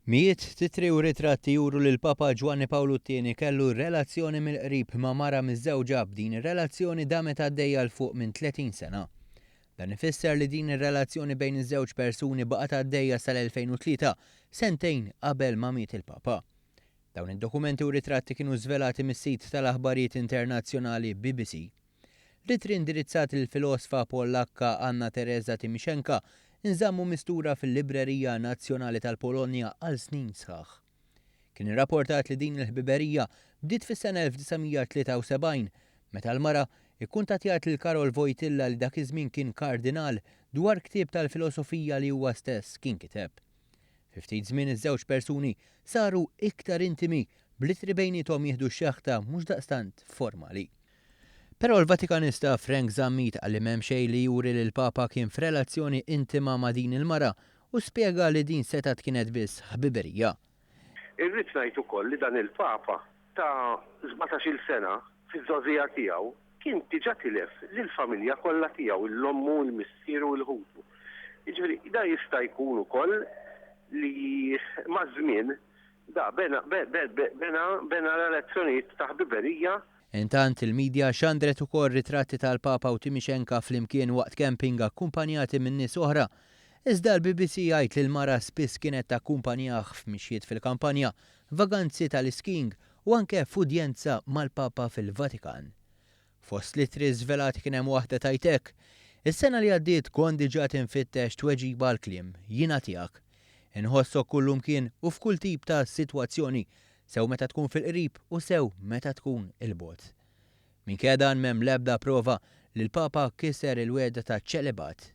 Mijiet titri u ritratti juru li l-Papa Ġwanni Pawlu t-Tieni kellu relazzjoni mill-qrib ma' mara miżżewġa b'din ir-relazzjoni damet għaddejja 'l fuq minn 30 sena. Dan ifisser li din ir-relazzjoni bejn iż-żewġ persuni baqgħet għaddejja sal-2003, sentejn qabel ma miet il-Papa. Dawn id-dokumenti u ritratti kienu żvelati mis-sit tal-aħbarijiet internazzjonali BBC. L-ittri indirizzati lill-filosfa Pollakka Anna Teresa Tymoszenka nżammu mistura fil-Librerija Nazzjonali tal-Polonja għal snin sħaħ. Kien irrapportat li din il-ħbiberija bdiet fis-sena 1973 meta l-mara ikkuntattjat lil Karol Wojtyla li dak iż-żmien kien kardinal dwar ktieb tal-filosofija li huwa stess kien kiteb. Fi ftit żmien iż-żewġ persuni saru iktar intimi bl-ittri bejniethom jieħdu xeħta mhux daqstant formali. Però l-Vatikanista Frank Zammit qal li m'hemm xejn li juri li l-Papa kien f'relazzjoni intima ma' din il-mara u spjega li din setgħet kienet biss ħbiberija. Irrid ngħid ukoll li dan il-Papa ta' sbatax-il sena fiż-żgħożija tiegħu kien diġà tilef lill-familja kollha tiegħu, 'l ommu, 'l missieru u 'l ħutu. Jiġifieri da jista' jkun ukoll li maż-żmien da bena bena bena relazzjonijiet ta' ħbiberija. Intant, il-midja xandret ukoll ritratti tal-Papa u Tymoshenka flimkien waqt camping akkumpanjati minn nies oħra. Iżda l-BBC jgħid li l-mara spiss kienet takkumpanjah f'mixjiet fil-kampanja, vaganzi tal-iskiing u anke f'udjenza mal-Papa fil-Vatikan. Fost l-ittri żvelati kien hemm waħda tgħid hekk, Is-sena li għaddiet kont diġà tinfittex tweġiba għall-kliem, 'Jiena tiegħek'. Inħossok kullumkien u f'kull tip ta' sitwazzjoni, sew meta tkun fil-qrib u sew meta tkun 'il bogħod. Minkejja dan m'hemm l-ebda prova li l-Papa kiser il-wegħda ta' ċelibat.